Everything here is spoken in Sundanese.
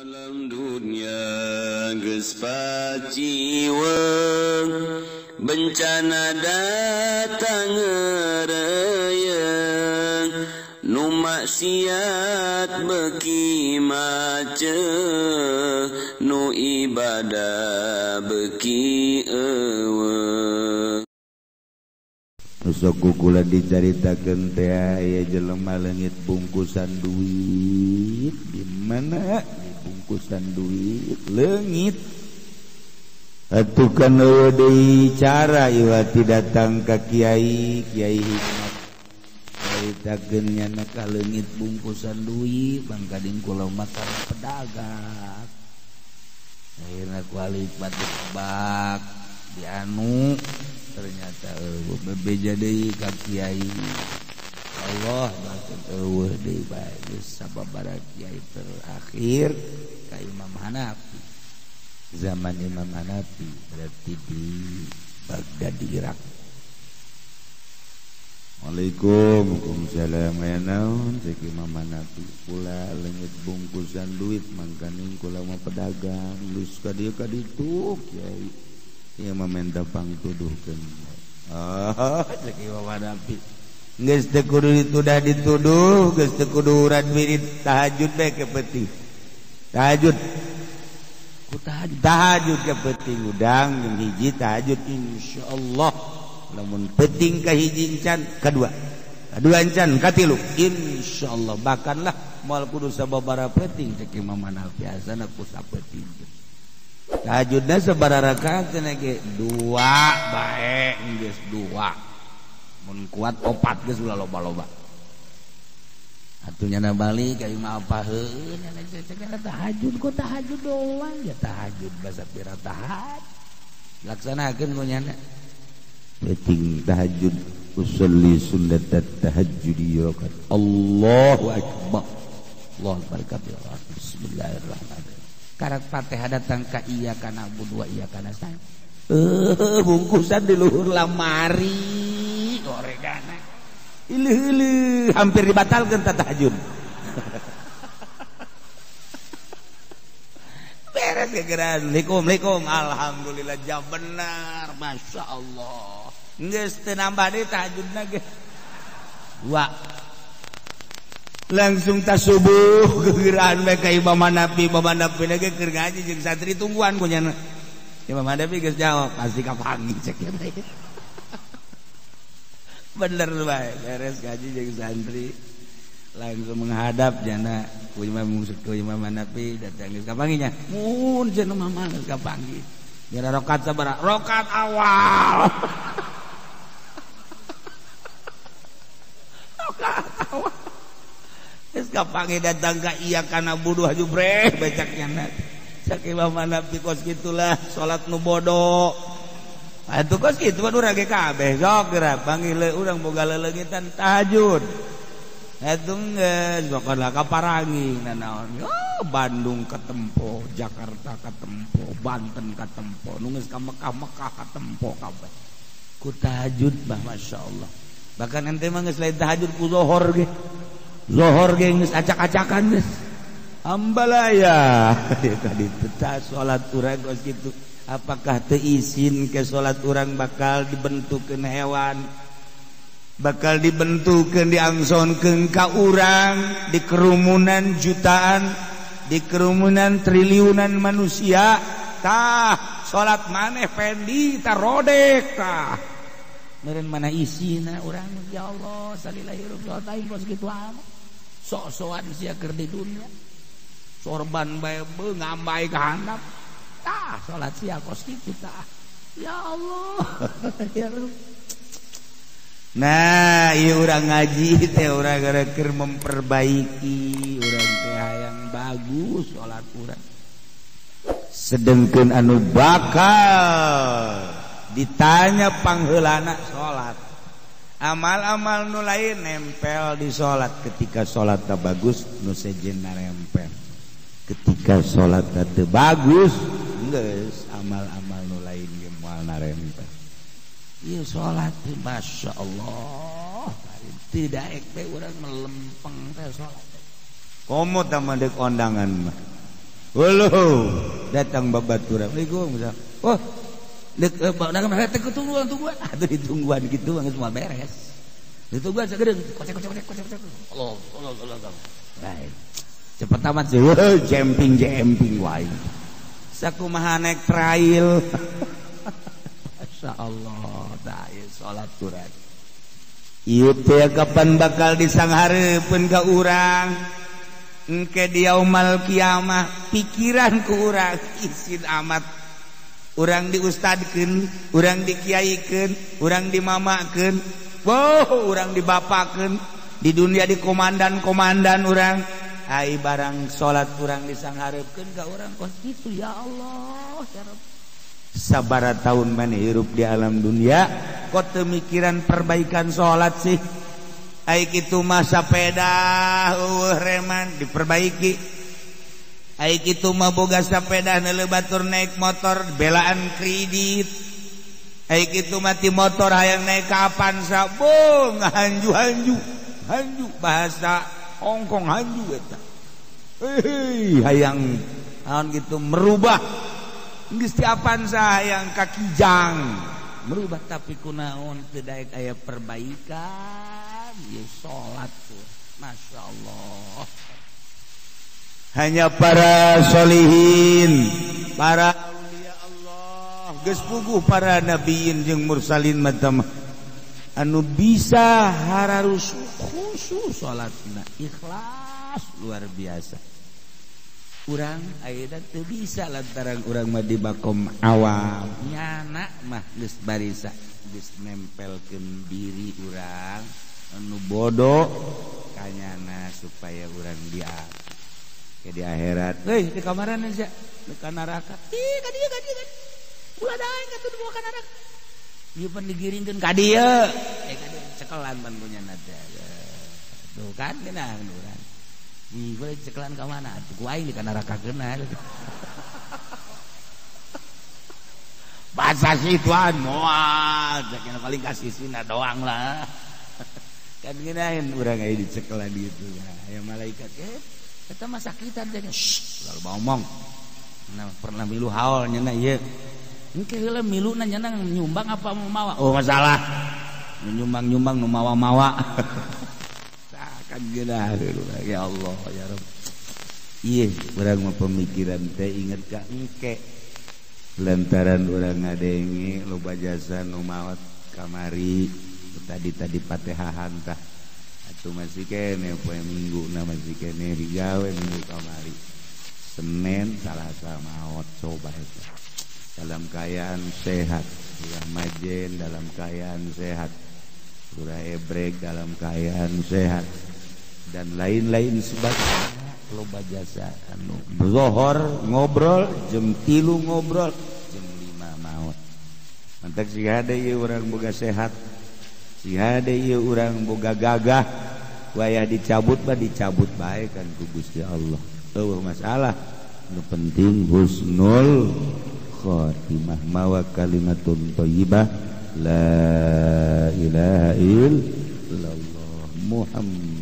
Alam dunia geus paciweng, bencana datang ngereyeng, nu maksiat beuki maceuh, nu ibadah beuki eueuh. Sok kula dicaritakeun teh aya jelema leungit bungkusan duit di mana? Di bungkusan duit leungit. Atuh kan eueuh deui cara iwati datang ka kiai, kiai hikmat. Caritakeun nyana ka leungit bungkusan duit bangkading kula mah pedagang. Akhirna ku ahli hikmat ditebak dianu ternyata eueuh bebeja deui ka kiai. Allah batur eueuh deui bae geus sababaraha kiai terakhir ka Imam Hanafi. Zaman Imam Hanafi berarti di Baghdad di Irak. Waalaikum waalaikumsalam aya naon cek Imam Hanafi kula leungit bungkusan duit mangkaning kula mah pedagang geus ka dieu ka ditu kiai. Ieu mah menta pangtuduhkeun. Oh, cek Imam Hanafi. Geus teu kudu ditudah dituduh, geus teu kudu urad wirid tahajud bae ke peuting. Tahajud. Ku tahajud, tahajud ke peuting udang jeung hiji tahajud insyaallah. Lamun peuting ka hiji encan, kadua. Kadua encan, katilu insyaallah. Bahkanlah moal kudu sababaraha peuting cek Imam Hanafi asana ku sapeuting. Tahajudna sabaraha rakaat cenah ge? Dua bae geus dua. Mun kuat opat geus ulah loba-loba. Atuh nyana balik ka imah apa heuh nyana cenah tahajud kok tahajud doang ya tahajud basa pira tahajud. Laksanakeun ku nyana. Penting tahajud usolli sunnat tahajud rakaat. Allahu akbar. Allahu akbar kabira. Bismillahirrahmanirrahim. Karat Fatihah datang ka iya kana na'budu wa iya kana nasta'in. Bungkusan di luhur lamari goregana. Ileuh-ileuh hampir dibatalkeun tahajud. Beres gegeran. Assalamualaikum. Alhamdulillah jam benar. Masya Allah. Geus teu nambah deui tahajudna ge. Dua. Langsung tas subuh gegeran bae ka Imam Hanafi, Imam Hanafi ge keur ngaji jeung santri tungguan ku nyana. Imam Hanafi geus jawab, pasti kapanggih cek teh. Bener bae, beres ngaji jeung santri langsung menghadap jana ku Imam Hanafi datang geus kapanggih nya. Mun cenah mah geus kapanggih. Biar rakaat sabaraha? Rakaat awal. Rakaat awal. Geus kapanggih datang ka iya kana buduh haju breh becak nyana. Cak Imam Hanafi kos gitulah salat nu bodoh. Atuh kos kitu mah urang ge kabeh sok geura panggih leuh urang boga leleungitan tahajud. Atuh geus pokona kaparangi nanaon. Oh, Bandung katempo, Jakarta katempo, Banten katempo, nu geus ka Mekah Mekah katempo kabeh. Ku tahajud mah masyaallah. Bahkan ente mah geus lain tahajud ku zohor ge. Zohor ge geus acak-acakan geus. Ambalaya tadi tetap salat urang kos kitu. Apakah teu isin ke salat urang bakal dibentukkeun hewan, bakal dibentukkeun diangsonkeun ka urang di kerumunan jutaan, di kerumunan triliunan manusia. Tah salat maneh pendi tah rodek tah. Meureun mana isina urang ya Allah salila hirup salat aing kos kitu amat. Sok-sokan sia keur di dunia. Sorban bae ngambai ka handap. Tah salat sia kos kitu tah. Ya Allah. Ya Rabb. Nah, ieu urang ngaji teh urang keur memperbaiki urang teh hayang bagus salat urang. Sedengkeun anu bakal ditanya pangheulana salat. Amal-amal nu lain nempel di salat. Ketika salatna bagus nu sejenna nempel. Ketika salatna teu bagus geus amal-amal nu lain ge moal narempel. Ieu salat masya Allah tidak ek bae urang melempeng teh salat. Komo tah mah deuk ondangan mah. Waduh, datang babaturan. Assalamualaikum. Oh, dek teh tungguan tungguan. Atuh ditungguan kitu geus moal beres. Ditungguan sagedeung kocek kocek kocek kocek. Allah Allah Allah. Baik. Cepet amat sih. Jumping jumping wae. Sakumaha naik trail. Masya Allah, tah ieu salat urang. Ieu teh kapan bakal disanghareupeun ka urang? Engke di yaumal kiamah pikiran ku urang isin amat. Urang diustadkeun, urang dikiaikeun, urang dimamakeun, wow, urang dibapakeun, di dunia dikomandan-komandan urang. Ai barang salat urang disanghareupeun ka urang kos kitu ya Allah, ya Rabb. Sabara tahun maneh hirup di alam dunia kok teu mikiran perbaikan salat sih. Ai kitu mah sapeda eueuh reman diperbaiki. Ai kitu mah boga sapeda neuleuh batur naik motor belaan kredit. Ai kitu mah ti motor hayang naik ka Avanza bung hanju-hanju. Hanju bahasa Hongkong hanju eta. Hei hayang naon kitu merubah geus ti Avanza hayang ka Kijang merubah tapi kunaon teu daek aya perbaikan ieu salat tuh. Masya Allah. Hanya para solihin, para aulia Allah, geus puguh para nabiin jeung mursalin mah anu bisa hararus khusus salatna ikhlas luar biasa. Urang ayeuna teu bisa lantaran urang mah di bakom awam. Nyana mah geus barisa geus nempelkeun diri urang anu bodoh kanyana supaya urang dia ke di akhirat. Heuh di kamaran sia di ka neraka. Ih ka dieu ka dieu. Ulah daeng atuh dibawa ka neraka. Ieu pan digiringkeun ka dieu. Eh ka dieu cekelan pan punya teh. Tuh kan geunah urang. Ih, boleh cekelan ka mana? Atuh ku aing di ka neraka geunah. Bahasa situan moal, sakieu paling kasih sina doang lah. Kan ngeunaheun urang aya dicekelan gitu. Aya malaikat eta mah sakitan teh. Shh, lalu ngomong. Nah, pernah milu haol nya ieu. Engke heula miluna nya nyumbang apa mawa? Oh, masalah. Nyumbang-nyumbang nu mawa-mawa. Kan geunah ya Allah ya Rabb. Ieu urang mah pemikiran teh inget ka engke. Lantaran urang ngadenge loba jasa nu maot kamari tadi-tadi patehahan tah. Atuh masih kene poe Minggu na masih kene digawe minggu kamari. Senin Salasa maot coba eta. Dalam keadaan sehat, urang majen dalam keadaan sehat, urang ebrek dalam keadaan sehat dan lain-lain sebagainya. Loba jasa anu zohor ngobrol jam 3 ngobrol jam 5 maot. Mantak si hade ieu urang boga sehat, si hade ieu urang boga gagah, wayah dicabut mah dicabut bae kan ku Gusti Allah. Eueuh masalah, nu penting husnul khotimah mawa kalimatun thayyibah la ilaha illallah Muhammad